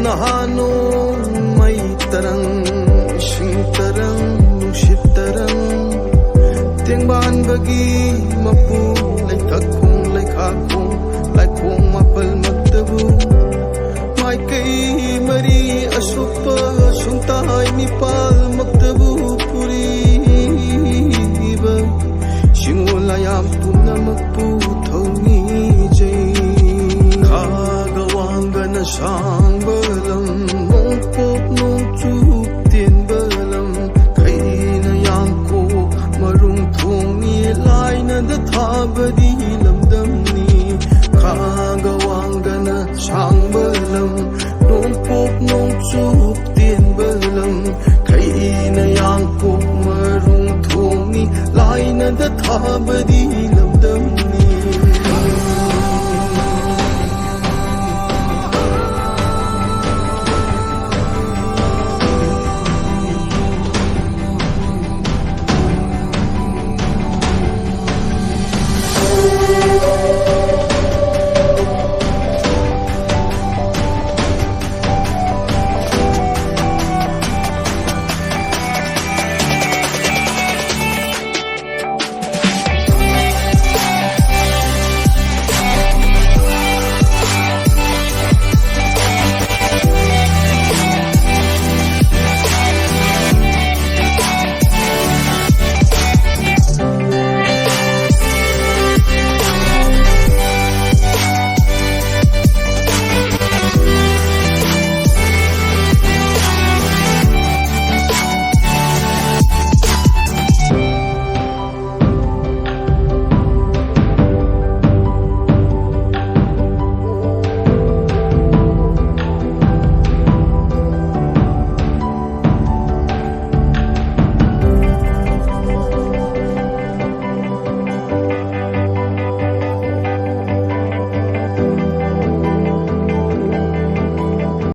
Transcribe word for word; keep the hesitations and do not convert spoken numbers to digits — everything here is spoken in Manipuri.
ꯅꯍꯥ ꯅꯣꯡꯃꯩ ꯇꯔꯪ, ꯏꯁꯤꯡ ꯇꯔꯪ, ꯅꯨꯡꯁꯤꯠ ꯇꯔꯪ, ꯇꯦꯡꯕꯥꯟꯕꯒꯤ ꯃꯄꯨ, ꯂꯩꯊꯛ ꯈꯣꯡ, ꯂꯩꯈꯥ ꯈꯣꯡ, ꯂꯥꯏꯈꯣꯡ ꯃꯥꯄꯜꯃꯛꯇꯕꯨ, ꯃꯥꯏꯀꯩ ꯃꯔꯤ ꯑꯁꯨꯞꯄ ꯁꯨꯡꯇꯥꯏ ꯅꯤꯄꯥꯜꯃꯛꯇꯕꯨ ꯄꯨꯔꯤꯕ ꯁꯤꯡꯉꯣ ꯂꯥꯌꯥꯝ ꯄꯨꯝꯅꯃꯛꯄꯨ ꯊꯧꯅꯤꯖꯩ꯫ ꯈꯥꯒ ꯋꯥꯡꯒꯅ ꯁꯥꯡꯕ ꯂꯝ, ꯅꯣꯡꯄꯣꯛ ꯅꯣꯡꯆꯨꯞ ꯇꯦꯟꯕ ꯂꯝ, ꯈꯩꯅ ꯌꯥꯡꯀꯣꯛ ꯃꯔꯨꯡ ꯊꯣꯡꯅꯤ, ꯂꯥꯏꯅꯗ ꯊꯥꯕꯗꯤ ꯂꯝꯗꯝꯅꯤ꯫ ꯈꯥꯒ ꯋꯥꯡꯒꯅ ꯁꯥꯡꯕ ꯂꯝ, ꯅꯣꯡꯄꯣꯛ ꯅꯣꯡꯆꯨꯞ ꯇꯦꯟꯕ ꯂꯝ, ꯈꯩꯅ ꯌꯥꯡꯀꯣꯛ ꯃꯔꯨꯡ ꯊꯣꯡꯅꯤ, ꯂꯥꯏꯅꯗ ꯊꯥꯕꯗꯤ